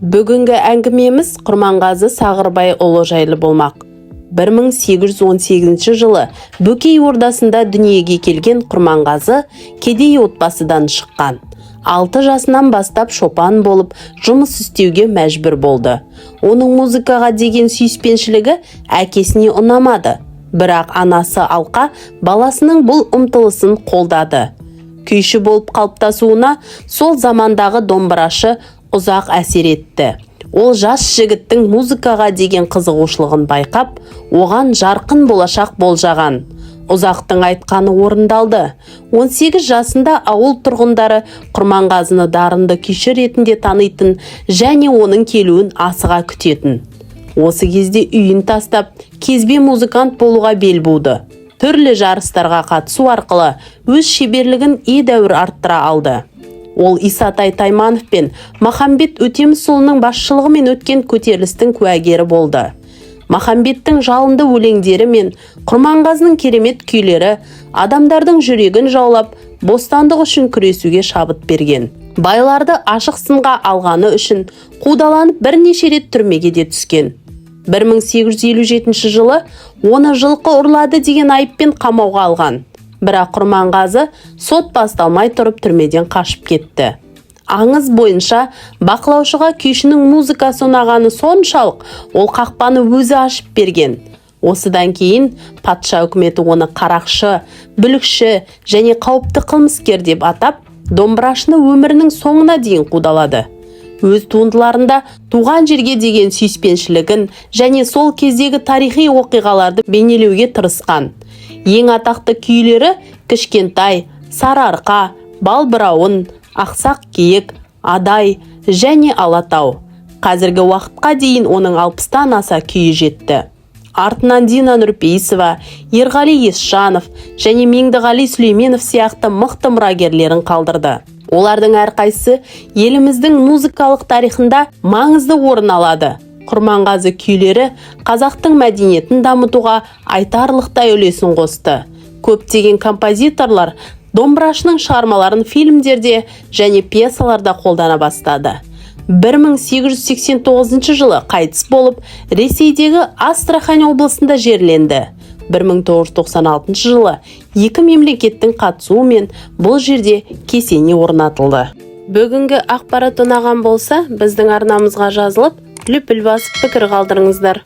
Бүгінгі әңгімеміз Құрманғазы Сағырбайұлы жайлы болмақ. 1818 жылы Бөкей ордасында дүниеге келген Құрманғазы кедей отбасыдан шыққан. 6 жасынан бастап шопан болып жұмыс істеуге мәжбүр болды. Оның музыкаға деген сүйіспеншілігі әкесіне ұнамады, бірақ анасы Алқа баласының бұл ұмтылысын қолдады. Күйші болып қалыптасуына сол замандағы домбырашы Ұзақ әсер етті. Ол жас жігіттің музыкаға деген қызығушылығын байқап, оған жарқын болашақ болжаған. Ұзақтың айтқаны орындалды. 18 жасында ауыл тұрғындары Құрманғазыны дарынды күйші ретінде танитын және оның келуін асыға күтетін. Осы кезде үйін тастап, кезбе музыкант болуға бел буды. Түрлі жарыстарға қатысу арқылы өз шеберлігін едәуір арттыра алды. Ол Исатай Тайманов пен Махамбет Өтемісұлының басшылығымен өткен көтерілістің куәгері болды. Махамбеттің жалынды өлеңдері мен Құрманғазының керемет күйлері адамдардың жүрегін жаулап, бостандық үшін күресуге шабыт берген. Байларды ашық сынға алғаны үшін қудаланып, бірнеше рет түрмеге де түскен. 1857 жылы оны жылқы ұрлады деген айыппен қамауға алған, бірақ Құрманғазы сот басталмай тұрып түрмеден қашып кетті. Аңыз бойынша, бақылаушыға күйшінің музыкасы ұнағаны соншалық, ол қақпаны өзі ашып берген. Осыдан кейін патша үкіметі оны қарақшы, бүлікші және қауіпті қылмыскер деп атап, домбырашыны өмірінің соңына дейін қудалады. Өз туындыларында туған жерге деген сүйіспеншілігін және сол кездегі тарихи оқиғаларды бейнелеуге тырысқан. Ең атақты күйлері «Кішкентай», «Сарыарқа», «Балбырауын», «Ақсақ киік», «Адай» және «Алатау». Қазіргі уақытқа дейін оның 60-тан аса күйі жетті. Артынан Дина Нұрпейісова, Ерғали Есжанов және Меңдіғали Сүлейменов сияқты мықты мұрагерлерін қалдырды. Олардың әрқайсысы еліміздің музыкалық тарихында маңызды орын алады. Құрманғазы күйлері қазақтың мәдениетін дамытуға айтарлықтай үлесін қосты. Көптеген композиторлар домбырашының шығармаларын фильмдерде және пьесаларда қолдана бастады. 1889 жылы қайтыс болып, Ресейдегі Астрахань облысында жерленді. 1996 жылы екі мемлекеттің қатысуымен бұл жерде кесене орнатылды. Бүгінгі ақпарат ұнаған болса, біздің арнамызға жазылып, лүпіл басып, пікір қалдырыңыздар.